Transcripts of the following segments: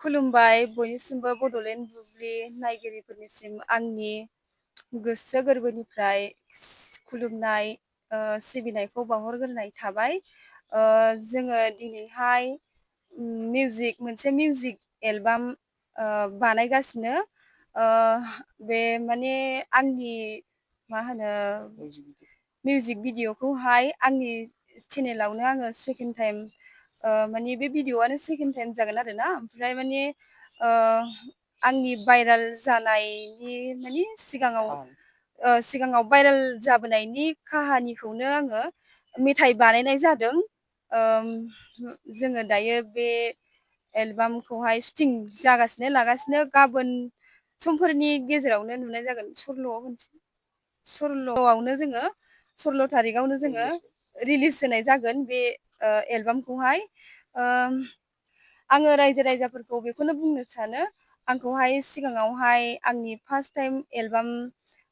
खुलुमबाय बयनिसिमबो बड'लेण्ड बुब्लि नायगिरिफोरनिसिम आंनि गोसो गोरबोनिफ्राय खुलुमनाय सिबिनायखौ बावहरग्रोनाय थाबाय। जोङो दिनैहाय मोनसे मिउजिक एलबाम बानायगासिनो। बे माने आंनि मा होनो मिउजिक भिडिअ'खौहाय आंनि चेनेलावनो आङो सेकेन्ड टाइम माने बे भिडिअ'आनो सेकेन्ड टाइम जागोन आरोना। ओमफ्राय माने आंनि भाइराल जानायनि माने सिगाङाव भाइराल जाबोनायनि काहानिखौनो आङो मेथाइ बानायनाय जादों। जोङो दायो बे एलबामखौहाय शुटिं लागासिनो गाबोन समफोरनि गेजेरावनो नुनाय जागोन। सल्ल' थारिखआवनो जोङो रिलिज होनाय जागोन बे एलबामखौहाय। आङो रायजो राजाफोरखौ बेखौनो बुंनो सानो, आंखौहाय सिगाङावहाय आंनि फार्स्ट टाइम एलबाम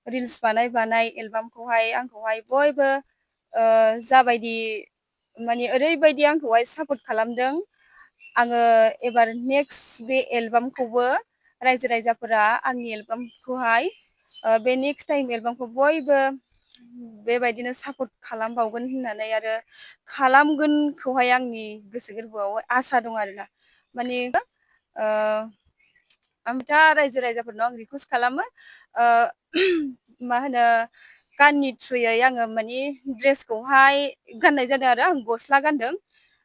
रिल्स बानाय एलबामखौहाय आंखौहाय बयबो जाबायदि माने ओरैबायदि आंखौहाय सापर्ट खालामदों। आङो एबार नेक्स्ट बे एलबामखौबो रायजो राजाफोरा आंनि एलबामखौहाय बे नेक्स्ट टाइम एलबामखौ बयबो बेबायदिनो सापर्ट खालामबावगोन होननानै आरो खालामगोनखौहाय आंनि गोसो गोरबोआव आसा दं आरोना। माने ओमफ्राय रायजो राजाफोरनाव आं रिकुवेस्ट खालामो, मा होनो गाननि थ्रुयै आङो माने ड्रेसखौहाय गाननाय जादों आरो आं गस्ला गानदों।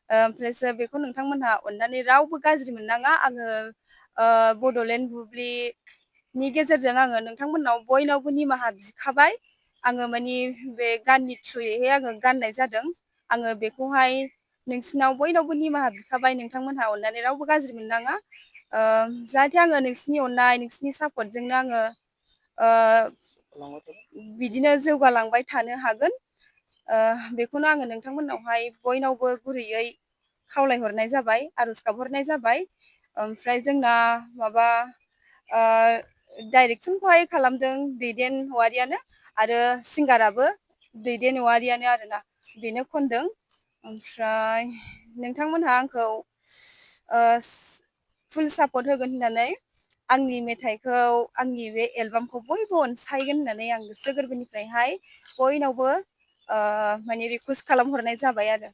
ओमफ्रायसो बेखौ नोंथांमोनहा अननानै रावबो गाज्रि मोननाङा। आङो बड'लेण्ड बुब्लिनि गेजेरजों आङो नोंथांमोननाव बयनावबो निमाहा बिखाबाय। आङो माने बे गाननि थ्रुयैहाय आङो गाननाय जादों। आङो बेखौहाय नोंसिनाव बयनावबो निमाहा बिखाबाय। नोंथांमोनहा अननानै रावबो गाज्रि मोननाङा। जाहाथे आङो नोंसिनि अननाय नोंसिनि सापर्टजोंनो आङो बिदिनो जौगालांबाय थानो हागोन। बेखौनो आङो नोंथांमोननावहाय बयनावबो गुरैयै खावलायहरनाय जाबाय, आर'ज गाबहरनाय जाबाय। ओमफ्राय जोंना माबा डाइरेक्सनखौहाय खालामदों दैदेन औवारियानो आरो सिंगाराबो दैदेन औवारियानो आरोना, बेनो खनदों। ओमफ्राय नोंथांमोनहा आंखौ फुल सापर्ट होगोन होननानै, आंनि मेथाइखौ आंनि बे एलबामखौ बयबो अनसायगोन होननानै आं गोसो गोरबोनिफ्रायहाय बयनावबो माने रिकुवेस्ट खालामहरनाय जाबाय आरो।